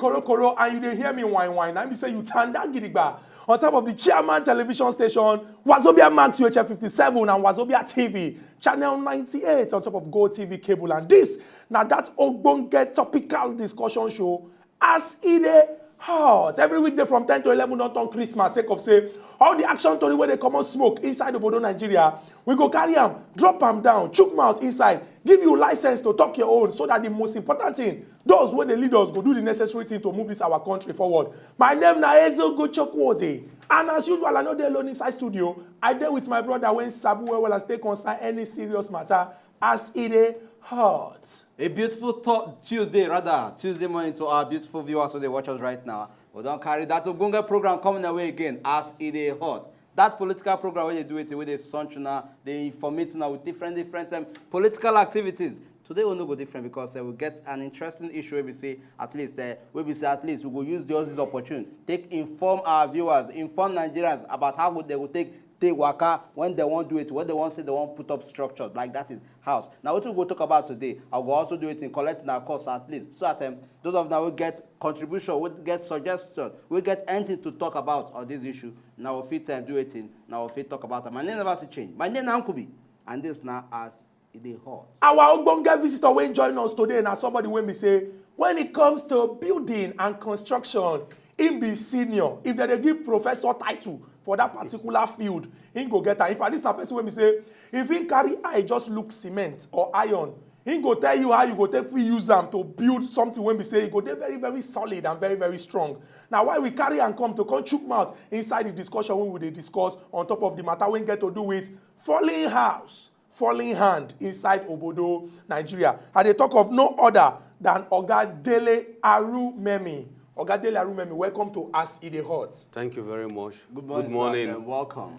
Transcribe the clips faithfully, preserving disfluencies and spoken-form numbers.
Koro Koro, and you dey hear me whine whine. Na be say you tanda gidigba on top of the Chairman Television Station, Wazobia Max U H F fifty-seven and Wazobia T V, channel ninety-eight on top of Go T V cable. And this na that ogbonge topical discussion show as e dey hot. Every weekday from ten to eleven don turn Christmas sake of say all the action tori wey dey comot smoke inside obodo Nigeria, we go carry am, drop am down, chook mouth inside, give you license to talk your own, so that the most important thing, those wey dey lead us go do the necessary thing to move this our country forward. My name na Ezeogo Chukwudi, and as usual, I no dey alone inside studio. I dey with my brother wey sabi well well as take concern any serious matter as e dey hot. A beautiful th- Tuesday, rather, Tuesday morning to our beautiful viewers who dey watch us right now. We don carry that ogbonge program coming away again as e dey hot. That political program wey dey do it, wey dey sunch una, dey informate una with different, different um, political activities. Today we no go different because uh, we get an interesting issue wey be say at least uh, wey be say at least we go use the, this opportunity take inform our viewers, inform Nigerians about how go, they go take take waka when they wan do it, when they wan say they wan put up structure like that is house. Na wetin we go talk about today. I go also do it in collect na course at least so that um, those of una wey get contribution, wey get suggestion, wey get anything to talk about on this issue, na we fit um, do it in, na we fit talk about am. My name never still change. My name na Nkubi, and this na as e dey hot. Our ogbonge visitor wey join us today na somebody wey be say when it comes to building and construction, im be senior. If dem dey give professor title for that particular field, im go get am. In fact, this na person wey be say if im carry eye just look cement or iron, im go tell you how you go take fit use am to build something wey be say e go dey very very solid and very very strong. Na why we carry am come to come chook mouth inside the discussion wey we dey discuss on top of the matter wey get to do with falling house, falling hand inside obodo Nigeria. I dey talk of no other than Oga Dele Arumemi. Oga Dele Arumemi, welcome to As E Dey Hot. Thank you very much. Good morning, Good morning. Sir, and welcome.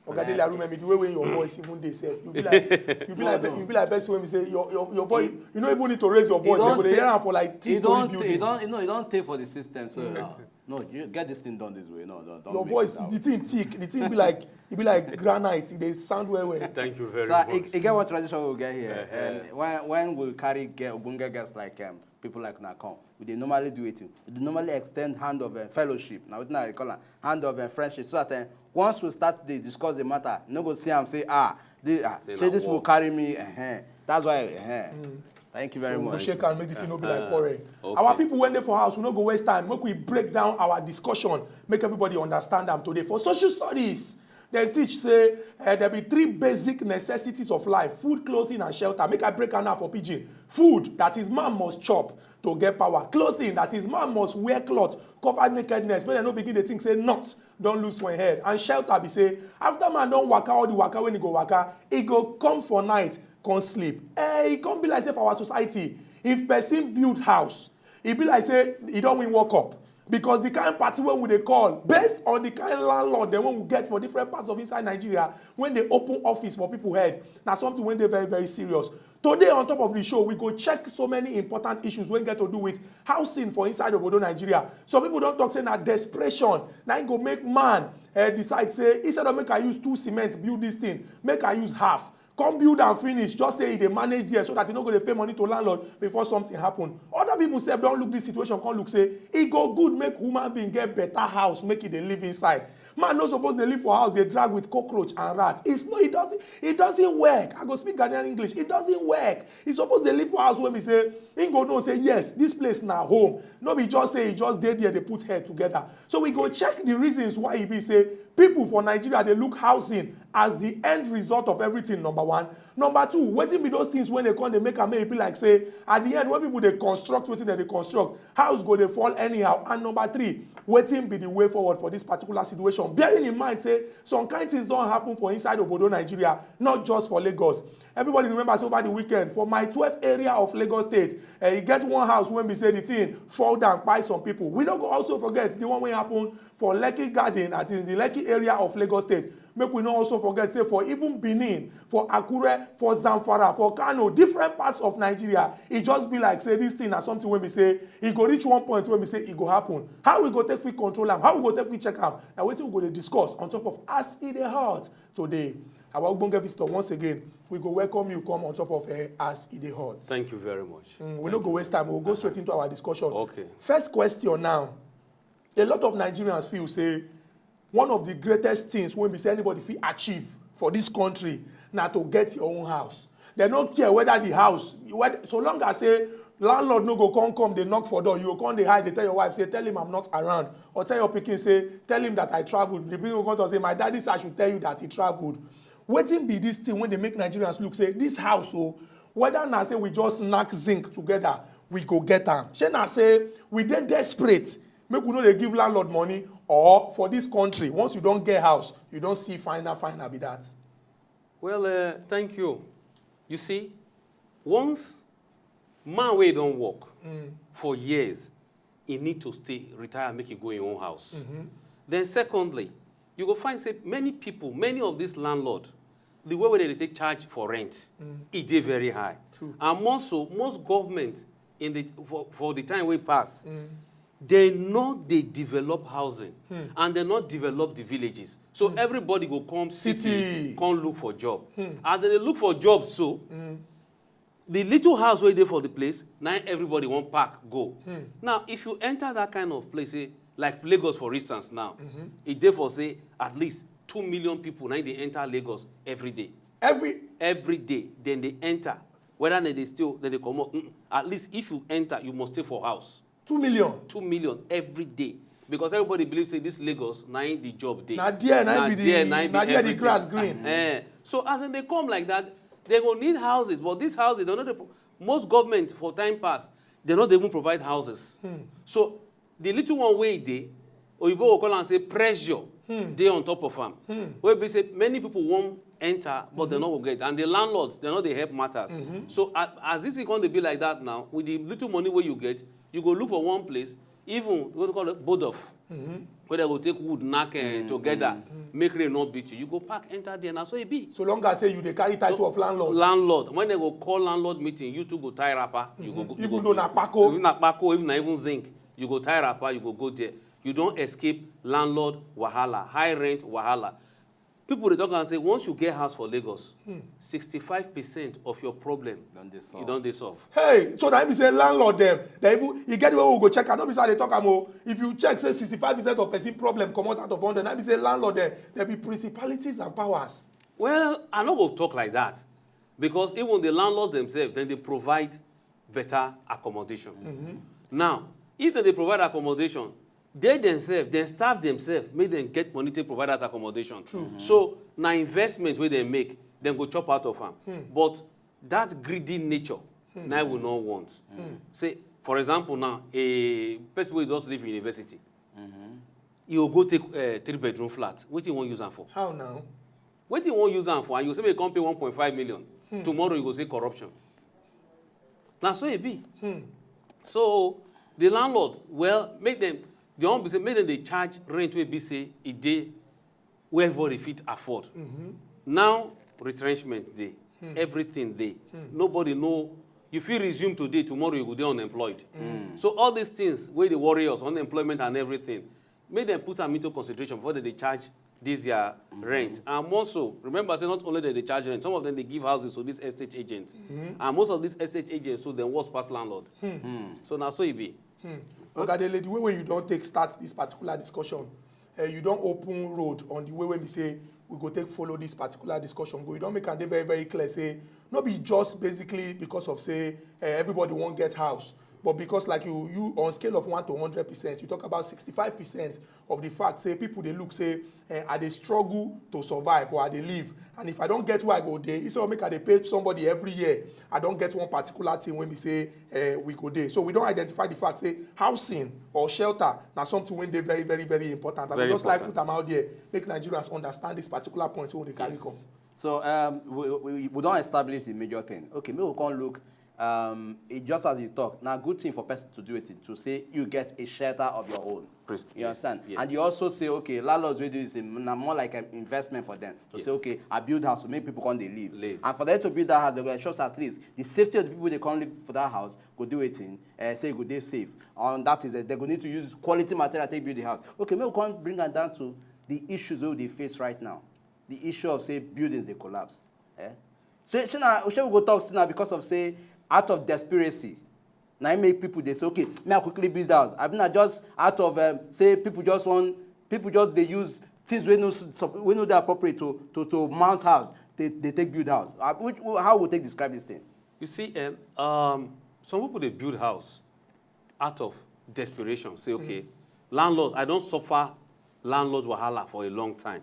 Oga Dele Arumemi, the way wey your voice even dey sef, you be like you be like you be like person wey be say your your your voice, you no even need to raise your voice, you go dey hear am for like three story building. You don you don take for the system, so uh, no, you get this thing done this way. No, don't, don't your voice, the thing thick, the thing be like e be like granite, e dey sound well well. Thank you very so, much. E get one tradition we get here, uh-huh. And when when we carry get ogbonge guests like um, people like una come, we dey normally do wetin, we dey normally extend hand of uh, fellowship. Na wetin I dey call am, hand of uh, friendship, so that uh, once we start dey discuss the matter, you no go see am say ah, this, ah say this people carry me. Uh-huh. That's why. Uh-huh. Mm. Thank you very so much. We go shake and make the thing no be like quarrel. Uh, okay. Our people wey dey for house, we no go waste time. Make we break down our discussion, make everybody understand am today. For social studies, dem teach say uh, there be three basic necessities of life: food, clothing, and shelter. Make I break am now for pidgin. Food, that is man must chop to get power. Clothing, that is man must wear cloth, cover nakedness. Make dem no begin dey think say not don lose for im head. And shelter be say after man don waka all the waka wey e go waka, e go come for night come sleep. Eh, e come be like say for our society, if person build house, e be like say e don win World Cup. Because the kind party wey we dey call, based on the kind landlord dem wey we get for different parts of inside Nigeria, wey dey open office for people head, na something wey dey very very serious. Today on top of the show, we go check so many important issues wey get to do with housing for inside obodo Nigeria. Some people don talk say na desperation na im go make man uh, decide say instead of make I use two cement build this thing, make I use half. Come build am finish, just say e dey manage there so that e no go dey pay money to landlord before something happen. Other people sef don look this situation come look say e go good make human being get better house make e dey live inside. Man no suppose dey live for house dey drag with cockroach and rat. It's no, it doesn't, it doesn't work. I go speak Ghanaian English. It doesn't work. E suppose dey live for house wey be say im go know say yes, this place na home. No be just say e just dey there dey put head together. So we go check the reasons why e be say people for Nigeria dey look housing as the end result of everything, number one. Number two, wetin be those things wey dey come dey make am make e be like say at the end when people dey construct wetin dem dey construct, house go dey fall anyhow. And number three, wetin be the way forward for this particular situation, bearing in mind say some kind things don happen for inside obodo Nigeria, not just for Lagos. Everybody remember say over the weekend for my twelve area of Lagos State, eh, e get one house wey be say the thing fall down kpai some people. We no go also forget the one wey happen for Lekki Garden, that is the Lekki area of Lagos State. Make we no also forget say for even Benin, for Akure, for Zamfara, for Kano, different parts of Nigeria, e just be like say this thing na something wey be say e go reach one point wey be say e go happen. How we go take fit control am? How we go take fit check am? Na wetin we go dey discuss on top of As E Dey Hot today. Our ogbonge visitor, once again, we go welcome you come on top of, eh, As E Dey Hot. Thank you very much. Mm, we no go waste time. We'll go straight into our discussion. Okay. First question now. A lot of Nigerians feel say one of the greatest things wey be say anybody fit achieve for this country na to get your own house. Dem no care whether the house, whether, so long as say landlord no go come come dey knock for door, you go come dey hide, dey tell your wife say, "Tell him I'm not around," or tell your pikin say, "Tell him that I traveled." The pikin go come talk say, "My daddy say I should tell you that he traveled." Wetin be this thing wey dey make Nigerians look say this house o, whether na say we just knack zinc together, we go get am? Shey na say we dey desperate, make we no dey give landlord money, or for this country, once you don get house, you don see final final be that? Well, uh, thank you. You see, once man wey don work for years, he need to stay, retire, make he go him own house. Then secondly, you go find say many people, many of this landlord, the way wey dem dey take charge for rent, e dey very high. True. And more so, most government in the for, for the time wey pass, dem no dey develop housing and dem no develop the villages. So everybody go come city, City. Come look for job. As dem dey look for job so, the little house wey dey for the place, na im everybody wan pack go. Now, if you enter that kind of place, say, like Lagos for instance now, e dey for say at least two million people na im dey enter Lagos every day. Every Every day, dem dey enter. Whether dem dey stay, dem dey comot. Mm-mm. At least if you enter, you must stay for house. two million. Two million every day. Because everybody believe say this Lagos, na im the job dey. Na there na im be the, there na im be na there the everything. Grass green. Eh. So as dem dey come like that, dem go need houses. But these houses, dem no dey pro-, most government for time past, dem no dey even provide houses. So the little one wey e dey, oyibo go call am say pressure dey on top of am. Wey be say many people wan enter, but dem no go get. And the landlords, dem no dey help matters. So a-, as this thing come dey be like that now, with the little money wey you get, you go look for one place, even what they call it, bodof, wey dem go take wood knack, eh, together, make rain no beat you. You go pack enter there, na so e be. So long as say you dey carry title of landlord. Landlord, when dem go call landlord meeting, you too go tie wrapper. You go, you Even go, though na kpako. Even na kpako, even na even zinc, you go tie wrapper, you go go there. You don escape landlord wahala, high rent wahala. People dey talk am say once you get house for Lagos, sixty-five percent of your problem Don dey solve. You don dey solve. Hey, so na im be say landlord dem, dem even, e get the way we go check am. No be say I dey talk am o. If you check say sixty-five percent of person problem comot out of hundred, na im be say landlord dem, dem be principalities and powers. Well, I no go talk like that, because even the landlords themselves, dem dey provide better accommodation. Now, if dem dey provide accommodation, they themselves, dem staff themselves, make dem get money to provide that accommodation. True. So na investment wey dem make, dem go chop out of am. But that greedy nature, na we no want. Say, for example now, a person wey just leave university, you go take a three bedroom flat. Wetin you wan use am for? How now? Wetin you wan use am for? And you say make you come pay one point five million. Tomorrow you go say corruption. Na so e be. So the landlord, well, make dem, the one be say make dem dey charge rent wey be say e dey where everybody fit afford. Now retrenchment dey, everything dey. Nobody know. You fit resume today, tomorrow you go dey unemployed. So all these things wey dey worry us, unemployment and everything, make dem put am into consideration before dem dey charge this their rent. And more so, remember say not only dem dey charge rent, some of them dey give houses to these estate agents. And most of these estate agents, so dem worse pass landlord. So na so e be. Oga Dele, the way wey you don take start this particular discussion, eh, you don open road on the way wey be say we go take follow this particular discussion go. You don make am dey very, very clear say no be just basically because of say, eh, everybody wan get house, but because, like, you, you on scale of one to hundred percent, you talk about sixty-five percent of the fact say people dey look say, eh, I dey struggle to survive or I dey live, and if I don get where I go dey, instead of make I dey pay somebody every year, I don get one particular thing wey be say, eh, we go dey. So we don identify the fact say housing or shelter na something wey dey very, very, very important. I go Very just like important. Put am out there, make Nigerians understand this particular point wey we dey carry come. So um, we, we, we don establish the major thing. Okay, make we come look um, it just as you talk, now good thing for person to do it, to say you get a shelter of your own. Pres- You yes, understand? Yes. And you also say, okay, landlords will do this, now more like an investment for them. To say, Yes. okay, I build house to make people come they live. Live. And for them to build that house, they go ensure at least the safety of the people they come live for that house go do it in, uh, say go they safe. And that is that they go need to use quality material to build the house. Okay, maybe we can bring them down to the issues wey we dey face right now. The issue of say buildings they collapse. Eh? So, so now, shall we go talk still now because of say out of desperation, now it make people they say, okay, may I quickly build house. I mean, I just out of um, say people just want people just they use things we know we know they appropriate to to to mount house. They, they take build house. Uh, which, how we take describe this thing? You see, um, um, some people they build house out of desperation. Say, okay, landlord, I don't suffer landlord wahala for a long time.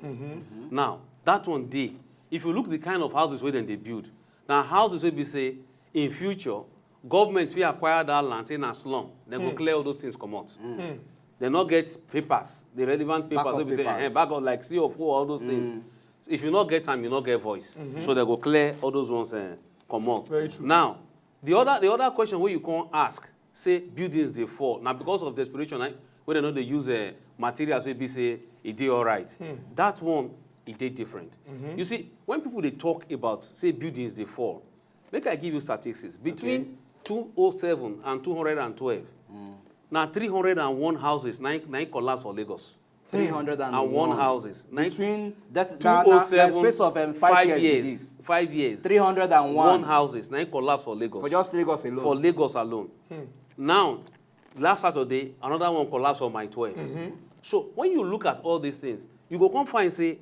Now, that one day, if you look the kind of houses where then they build, now houses will be say in future, government will acquire that land, say na slum, then go clear all those things come out. They not get papers, the relevant papers Backup will be say, papers. eh, back up like C O four, all those things. If you not get time, you not get voice. So they go clear all those ones eh, come out. Very true. Now, the other the other question where you can't ask, say buildings they fall. Now because of desperation, eh, when they know they use uh, materials, we be say it dey all right. That one, it dey different. You see, when people they talk about say buildings they fall, make I give you statistics. Between two oh seven and two hundred and twelve, now three hundred and one houses now, now collapse for Lagos. Three hundred and And one houses. Now, Between that, that, that, that two oh seven, space of um, five, years, it is. Five years. Three hundred and one One houses now collapse for Lagos. For just Lagos alone. For Lagos alone. Now, last Saturday, another one collapsed on my twelve. So when you look at all these things, you go come find say,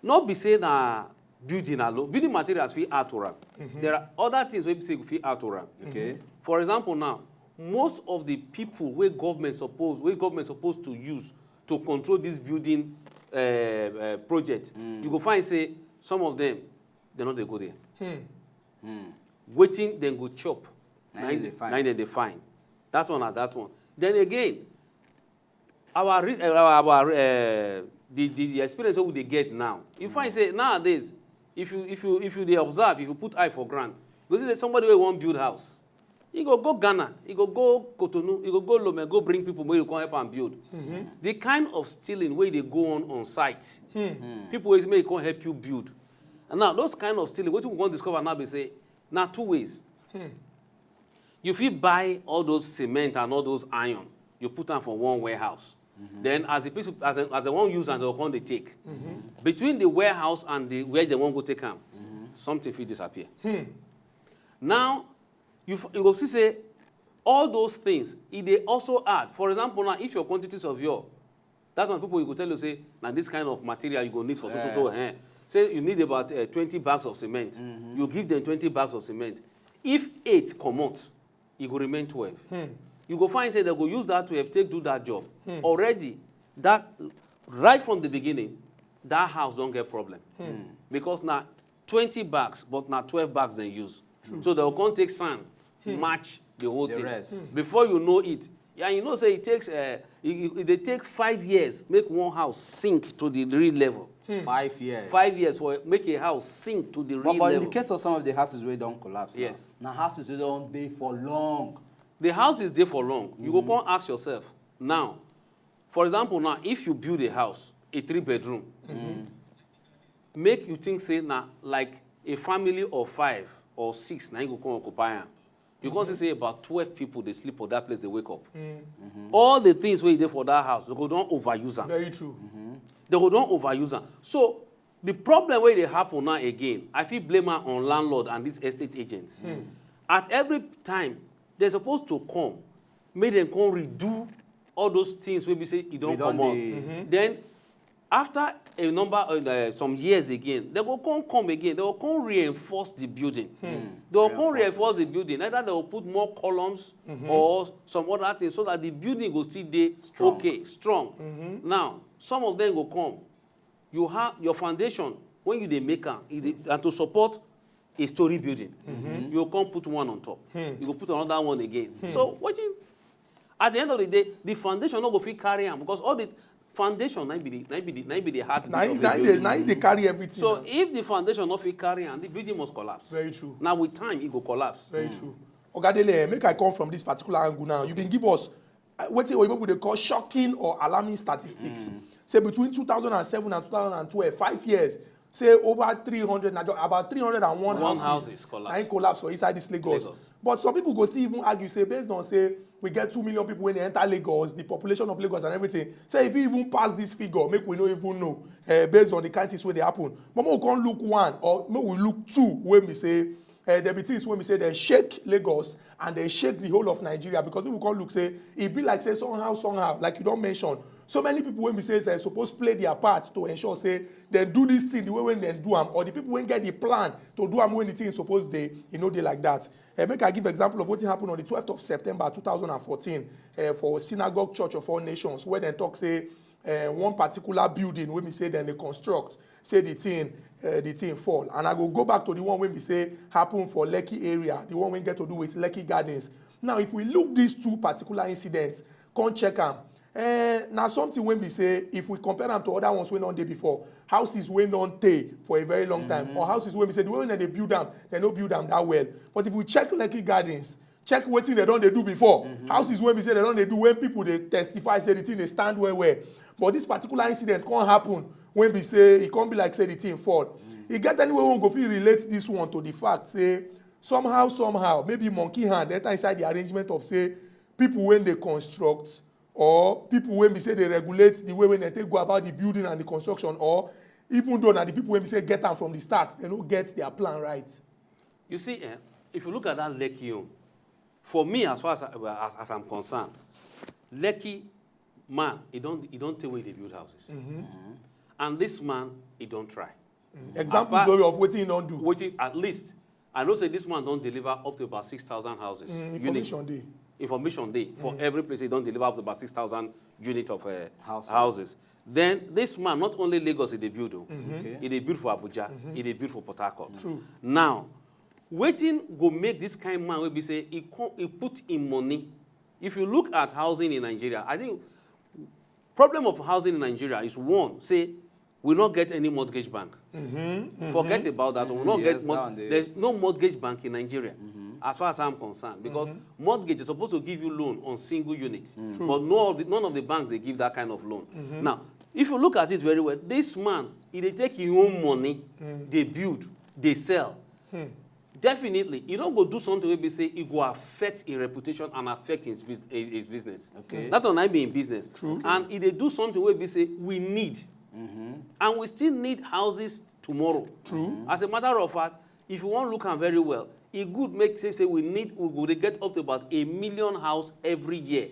not be say na building alone, building materials fit add to am. There are other things wey be say fit add to am. Okay. For example now, most of the people wey government suppose wey government suppose to use to control this building uh, uh, project, you go find say some of them, they no dey go there. Wetin dem go chop, Na im dem dey find. Na im dem dey find. That one na that one. Then again, our re- uh, our, our uh, the, the the experience wey we dey get now, you find say nowadays, if you if you if you dey observe, if you put eye for ground, you go see say somebody wey wan build house, he go go Ghana, he go go Cotonou, he go go Lome, go bring people wey go come help am build. The kind of stealing wey dey go on on site, people wey make come help you build. And now those kind of stealing, wetin we come discover now be say na two ways. You fit buy all those cement and all those iron, you put am for one warehouse. Then as the people as they, as they wan use am, they go come dey take. Between the warehouse and the where they wan go take am, something fit disappear. Now, you f- you go see say all those things e dey also add. For example now, if your quantities of your that one people you go tell you say na this kind of material you go need for so so so eh. Say you need about uh, twenty bags of cement. You give them twenty bags of cement. If eight comot, e go remain twelve. You go find say they go use that twelve take do that job. Already, that right from the beginning, that house don get problem. Because na twenty bags, but na twelve bags dem use. So they go come take sand, match the whole The thing. Rest. Before you know it, yeah, you know say it takes uh, it, it, it dey take five years make one house sink to the real level. Five years. Five years for make a house sink to the real But, but in level. The case of some of the houses wey don collapse, Yes. now, na houses wey don dey for long. The house is there for long. You go come ask yourself now. For example, now if you build a house, a three bedroom, make you think say na like a family of five or six na you go come occupy am. You come see say about twelve people dey sleep for that place, they wake up. All the things wey dey for that house, they go don overuse am. Very true. They go don overuse am. So the problem wey dey happen now again, I fit blame am on landlord and these estate agents. At every time, they suppose to come, make dem come redo all those things wey be say e don We don comot. dey- Then after a number of uh, some years again, they go come come again. They go come reinforce the building. They go come Reinforce reinforce the building. Either they go put more columns or some other things so that the building go still dey Strong. Okay, strong. Now, some of them go come. You have your foundation when you dey make am, e dey- and to support a story building, you go come put one on top. You go put another one again. So wetin at the end of the day, the foundation no go fit carry am because all the Foundation na be the na be the na be the heart na him na him dey na him dey carry everything. So if the foundation no fit carry am, the building must collapse. Very true. Now with time e go collapse. Very true. Oga Dele, eh, make I come from this particular angle now. You been give us uh, wetin oyibo people dey call shocking or alarming statistics. Mm. Say between two thousand and seven and two thousand and twelve, five years, say over three hundred na about three hundred and one houses, houses collapse. Na im collapse for inside this Lagos. Lagos. But some people go still even argue say based on say we get two million people wey dey enter Lagos, the population of Lagos and everything, say if you even pass this figure, make we no even know uh, based on the kind things wey dey happen. But make we come look one or make we look two wey be say uh, there be things wey be say dem shake Lagos and dem shake the whole of Nigeria because people come look say e be like say somehow somehow like you don mention so many people wey be say dem suppose play their part to ensure say dem do this thing the way wey dem do am or the people wey get the plan to do am when the thing suppose dey e no dey like that. Uh, make I give example of wetin happen on the twelfth of September two thousand and fourteen uh, for Synagogue Church of All Nations where dem talk say uh, one particular building wey be say dem dey construct say the thing uh, the thing fall and I go go back to the one wey be say happen for Lekki area the one wey get to do with Lekki Gardens. Now if we look these two particular incidents come check am uh, na something wey be say if we compare am to other ones wey don dey before houses wey don tey for a very long time mm -hmm. or houses wey be say the way wey dem dey build am dem no build am that well but if we check Lekki Gardens check wetin dem don dey do before mm -hmm. houses wey be say dem don dey do wey people dey testify say the thing dey stand well well but this particular incident come happen wey be say e come be like say the thing fall mm -hmm. e get any way wey we go fit relate this one to the fact say somehow somehow maybe monkey hand enter inside the arrangement of say people wey dey construct or people wey be say dey regulate the way wey dem take go about the building and the construction or even though na the people wey be say get am from the start dem no get their plan right. You see, eh, if you look at that Lekki own, for me, as far as, as, as I'm concerned, Lekki man, he don't, he don't take away the build houses. Mm -hmm. Mm -hmm. And this man, he don't try. Mm -hmm. Examples far, of what he don't do. What he, at least, I know say this man don't deliver up to about six thousand houses. Mm, information day. Information day. For mm -hmm. every place, he don't deliver up to about six thousand unit of uh, houses. houses. Then this man, not only Lagos, he dey build, oh, mm -hmm. okay. he dey build for Abuja, mm -hmm. he dey build for Port Harcourt. True. Now, wetin go make this kind man wey be say he come he put him money if you look at housing in Nigeria I think problem of housing in Nigeria is one say we no get any mortgage bank mm -hmm, mm -hmm. forget about that mm -hmm. we no yes, get mort there's no mortgage bank in Nigeria mm -hmm. as far as I'm concerned because mm -hmm. mortgage is supposed to give you loan on single unit mm -hmm. but no of the, none of the banks they give that kind of loan mm -hmm. now if you look at it very well this man he dey take him own money mm -hmm. dey build dey sell. Hmm. Definitely, e no go do something wey be say e go affect im reputation and affect his, bus- his, his business. Okay. That one na im be im business. True. And e dey do something wey be say we need. And we still need houses tomorrow. True. As a matter of fact, if you wan look am very well, e good make say say we need we go dey get up to about a million house every year.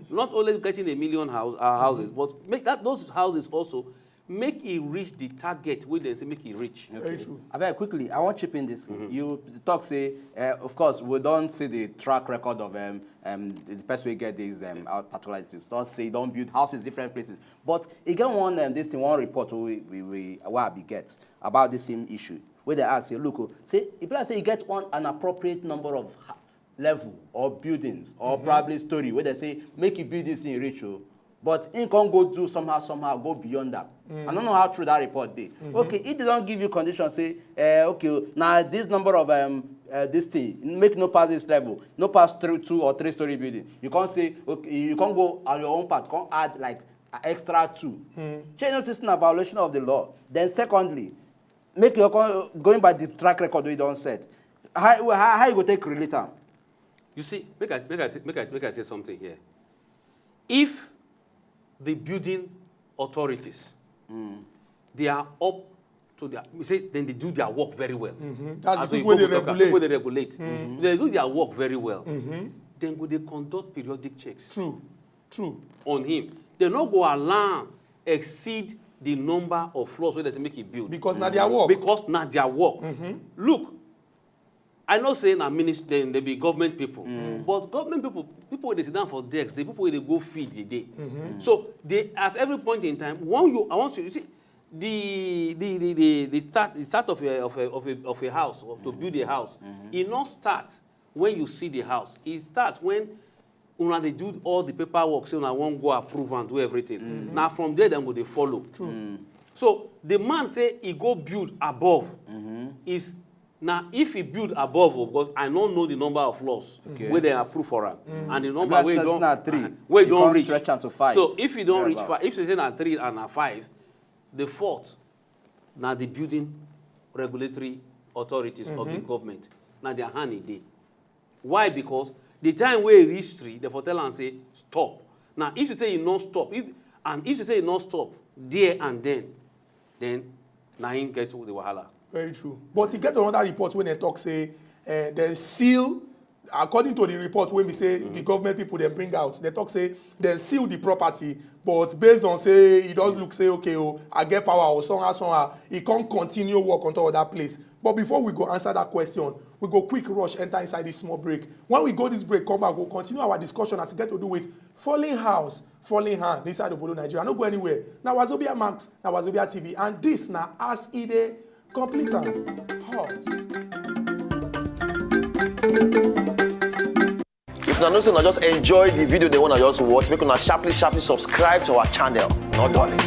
Not only getting a million house, uh, houses, but make that those houses also make e reach the target wey dem say make e reach. Very true. Abeg quickly, I wan chip in this. You talk say, uh, of course, we don see the track record of um, um, the person wey get these um, out- particular institutes. Don say don build houses different places. But e get one um, this thing, one report wey we, we, we wey I be get about this same issue. Wey dem ask say, look, oh, say e be like say e get one an appropriate number of ha- level or buildings or mm-hmm. probably story wey dem say make you build this thing reach o but im come go do somehow somehow go beyond that mm. I no know how true that report dey mm-hmm. Okay if dem don give you condition say eh, okay na this number of um, uh, this thing make no pass this level no pass three two or three story building you come say okay you come go on your own part come add like extra two mm. Shey you notice na violation of the law then secondly make you come going by the track record wey you don set how how how you go take relate am. You see, make I make I say, make I make I say something here. If the building authorities mm. they are up to their, we say then they do their work very well. Mm -hmm. That's the people they regulate. People they regulate. Mm -hmm. They do their work very well. Mm -hmm. Then go they conduct periodic checks. True. True. On him. They no go allow exceed the number of floors where they say make e build. Because na their work. Because na their work. Mm -hmm. Look, I know say na minister dem dey be government people, mm. But government people, people wey dey sit down for desk, the people wey dey go feed the day. Mm -hmm. So they at every point in time, one you I want to you see the the the the, the start the start of a of a of a, of a house or to build a house, mm -hmm. E no start when you see the house. E start when una dey do all the paperwork, say una wan go approve and do everything. Na from there dem go dey follow. True. So the man say e go build above. Is na if e build above o, because I no know the number of laws wey dem approve for am, and the number wey don wey don reach. So if e don reach five, if say na three and na five, the fourth na the building regulatory authorities of the government, na their hand e dey. Why? Because the time wey e reach three, dem for tell am say stop. Now if you say you no stop, if and if you say you no stop there and then, then na him get the wahala. Very true. But e get another report wey dem talk say uh, dem seal, according to the report wey be say the government people dem bring out, dem talk say dem seal the property, but based on say e don look say okay o, I get power or somehow somehow e come continue work on top of that place. But before we go answer that question, we go quick rush enter inside this small break. When we go this break, come back, we'll continue our discussion as e get to do with falling house, falling hand inside Obodo Nigeria. No go anywhere. Na Wazobia Max, na Wazobia T V, and this na as e dey complete am. Hot. If una know say una just enjoy the video dem wey una just watch, make una sharply sharply subscribe to our channel. No dulling.